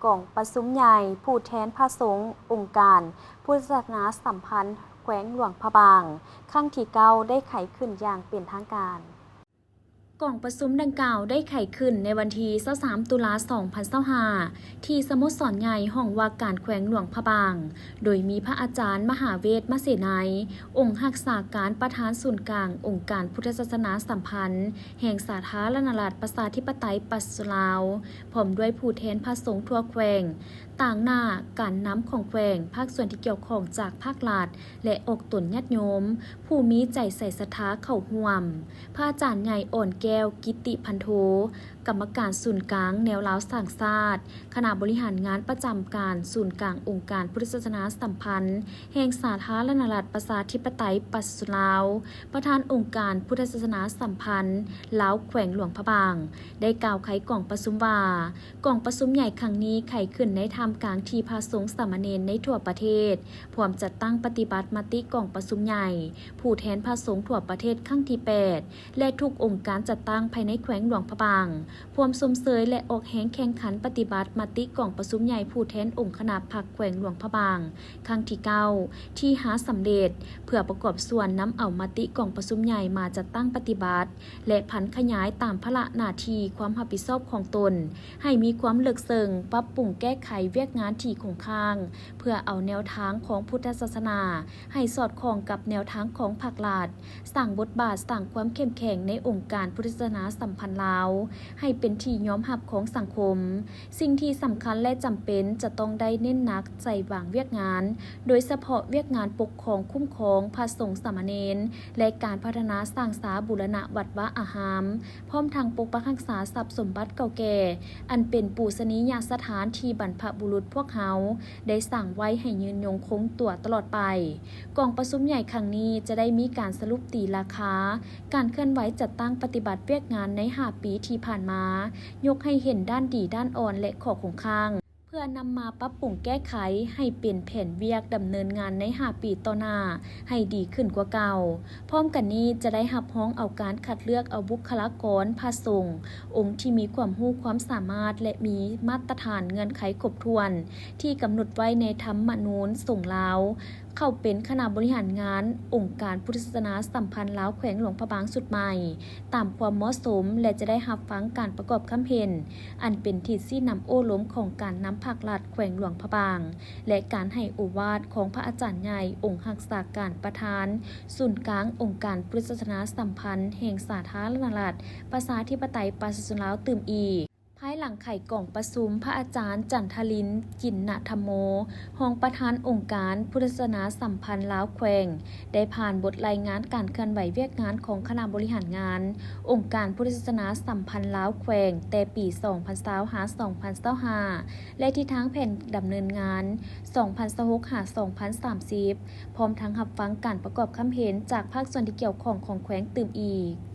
ກອງປະຊຸມໃຫຍ່ຜູ້ແທນພະສົງອົງການພຸດທະສາສະໜາສຳພັນແຂວງຫຼວງພະບາງ ຄັ້ງທີເກົ້າ ໄດ້ໄຂຂຶ້ນຢ່າງເປັນທາງການ. ກອງປະຊຸມດັ່ງກ່າວໄດ້ໄຂຂຶ້ນໃນວັນທີຊາວສາມ ຕຸລາ ສອງພັນຊາວຫ້າ ທີ່ສະໂມສອນໃຫຍ່ຫ້ອງວ່າການແຂວງຫຼວງພະບາງ, ໂດຍມີພະອາຈານ ມະຫາເວດ ມະເສໄນ ອົງຮັກສາການປະທານສູນກາງອົງການພຸດທະສາສະໜາສຳພັນແຫ່ງສາທາລະນະລັດ ປະຊາທິປະໄຕ ປະຊາຊົນລາວ, ພ້ອມດ້ວຍຜູ້ແທນພະສົງທົ່ວແຂວງ, ຕາງໜ້າການນຳຂອງແຂວງ, ພາກສ່ວນທີ່ກ່ຽວຂ້ອງຈາກພາກລັດ ແລະ ອອກຕົນຍາດໂຍມ ຜູ້ມີໃຈໃສສັດທາເຂົ້າຮ່ວມ. ພະອາຈານໃຫຍ່ ອ່ອນແກ້ວ ກິດຕິພັນໂທ, ກຳມະການສູນກາງແນວລາວສ້າງຊາດ, ຄະນະບໍລິຫານງານປະຈຳການສູນກາງອົງການພຸດທະສາສະໜາສຳພັນແຫ່ງສາທາລະນະລັດ ປະຊາທິປະໄຕ ປະຊາຊົນລາວ, ປະທານອົງການພຸດທະສາສະໜາສຳພັນລາວແຂວງຫຼວງພະບາງ ໄດ້ກ່າວໄຂກອງປະຊຸມວ່າ, ກອງປະຊຸມໃຫຍ່ຄັ້ງນີ້ໄຂຂຶ້ນໃນທ່າມກາງທີ່ພະສົງສາມະເນນໃນທົ່ວປະເທດ ພວມຈັດຕັ້ງປະຕິບັດມະຕິກອງປະຊຸມໃຫຍ່ຜູ້ແທນພະສົງທົ່ວປະເທດຄັ້ງທີແປດ ແລະ ທຸກອົງການຈັດຕັ້ງພາຍໃນແຂວງຫຼວງພະບາງ ພວມຊົມເຊີຍ ແລະ ອອກແຮງແຂ່ງຂັນປະຕິບັດມະຕິກອງປະຊຸມໃຫຍ່ຜູ້ແທນອົງຄະນະພັກແຂວງຫຼວງພະບາງ ຄັ້ງທີເກົ້າ ທີ່ຫາສຳເລັດ ເພື່ອປະກອບສ່ວນນຳເອົາມະຕິກອງປະຊຸມໃຫຍ່ມາຈັດຕັ້ງປະຕິບັດ ແລະ ຜັນຂະຫຍາຍຕາມພາລະໜ້າທີ່ຄວາມຮັບຜິດຊອບຂອງຕົນ ໃຫ້ມີຄວາມເລິກເຊິ່ງ, ປັບປຸງແກ້ໄຂວຽກງານທີ່ຄົງຄ້າງ ເພື່ອເອົາແນວທາງຂອງພຸດທະສາສະໜາໃຫ້ສອດຄ່ອງກັບແນວທາງຂອງພາກລັດ, ສ້າງບົດບາດ, ສ້າງຄວາມເຂັ້ມແຂງໃນອົງການພຸດທະສາສະໜາສຳພັນລາວ ໃຫ້ເປັນທີ່ຍອມຮັບຂອງສັງຄົມ. ສິ່ງທີ່ສຳຄັນ ແລະ ຈຳເປັນຈະຕ້ອງໄດ້ເນັ້ນໜັກໃສ່ບາງວຽກງານ, ໂດຍສະເພາະວຽກງານປົກຄອງຄຸ້ມຄອງພະສົງສາມະເນນ ແລະ ການພັດທະນາສ້າງສາບູລະນະວັດວາອາຮາມ, ພ້ອມທັງປົກປັກຮັກສາຊັບສົມບັດເກົ່າແກ່ ອັນເປັນປູຊະນີຍະສະຖານທີ່ບັນພະບຸລຸດພວກເຮົາໄດ້ສ້າງໄວ້ໃຫ້ຍືນຍົງຄົງຕົວຕະຫຼອດໄປ. ກອງປະຊຸມໃຫຍ່ຄັ້ງນີ້ຈະໄດ້ມີການສະຫຼຸບຕີລາຄາ ການເຄື່ອນໄຫວຈັດຕັ້ງປະຕິບັດວຽກງານໃນຫ້າປີທີ່ຜ່ານມາ, ຍົກໃຫ້ເຫັນດ້ານດີ, ດ້ານອ່ອນ ແລະ ຂໍ້ຄົງຄ້າງ ເພື່ອນຳມາປັບປຸງແກ້ໄຂໃຫ້ເປັນແຜນວຽກດຳເນີນງານໃນຫ້າປີຕໍ່ໜ້າໃຫ້ດີຂຶ້ນກວ່າເກົ່າ. ພ້ອມກັນນີ້ຈະໄດ້ຮັບຮອງເອົາການຄັດເລືອກເອົາບຸກຄະລາກອນພະສົງ ອົງທີ່ມີຄວາມຮູ້ຄວາມສາມາດ ແລະ ມີມາດຕະຖານເງື່ອນໄຂຄົບຖ້ວນ ທີ່ກຳນົດໄວ້ໃນທຳມະນູນສົງລາວ ເຂົ້າເປັນຄະນະບໍລິຫານງານອົງການພຸດທະສາສະໜາສຳພັນລາວແຂວງຫຼວງພະບາງຊຸດໃໝ່ ຕາມຄວາມເໝາະສົມ ແລະ ຈະໄດ້ຮັບຟັງການປະກອບຄຳເຫັນ ອັນເປັນທິດຊີ້ນຳໂອ້ລົມຂອງການນຳພາກລັດແຂວງຫຼວງພະບາງ ແລະ ການໃຫ້ໂອວາດຂອງພະອາຈານໃຫຍ່ ອົງຮັກສາການປະທານສູນກາງອົງການພຸດທະສາສະໜາສຳພັນແຫ່ງສາທາລະນະລັດ ປະຊາທິປະໄຕ ປະຊາຊົນລາວຕື່ມອີກ. ພາຍຫຼັງໄຂກອງປະຊຸມ, ພະອາຈານ ຈັນທະລິນ ຈິນນະທຳໂມ, ຮອງປະທານອົງການພຸດທະສາສະໜາສຳພັນລາວແຂວງ ໄດ້ຜ່ານບົດລາຍງານການເຄື່ອນໄຫວວຽກງານຂອງຄະນະບໍລິຫານງານອົງການພຸດທະສາສະໜາສຳພັນລາວແຂວງ ແຕ່ປີສອງພັນຊາວ ຫາ ສອງພັນຊາວຫ້າ ແລະ ທິດທາງແຜນດຳເນີນງານ ສອງພັນຊາວຫົກ ຫາ ສອງພັນສາມສິບ ພ້ອມທັງຮັບຟັງການປະກອບຄຳເຫັນຈາກພາກສ່ວນທີ່ກ່ຽວຂ້ອງຂອງແຂວງຕື່ມອີກ.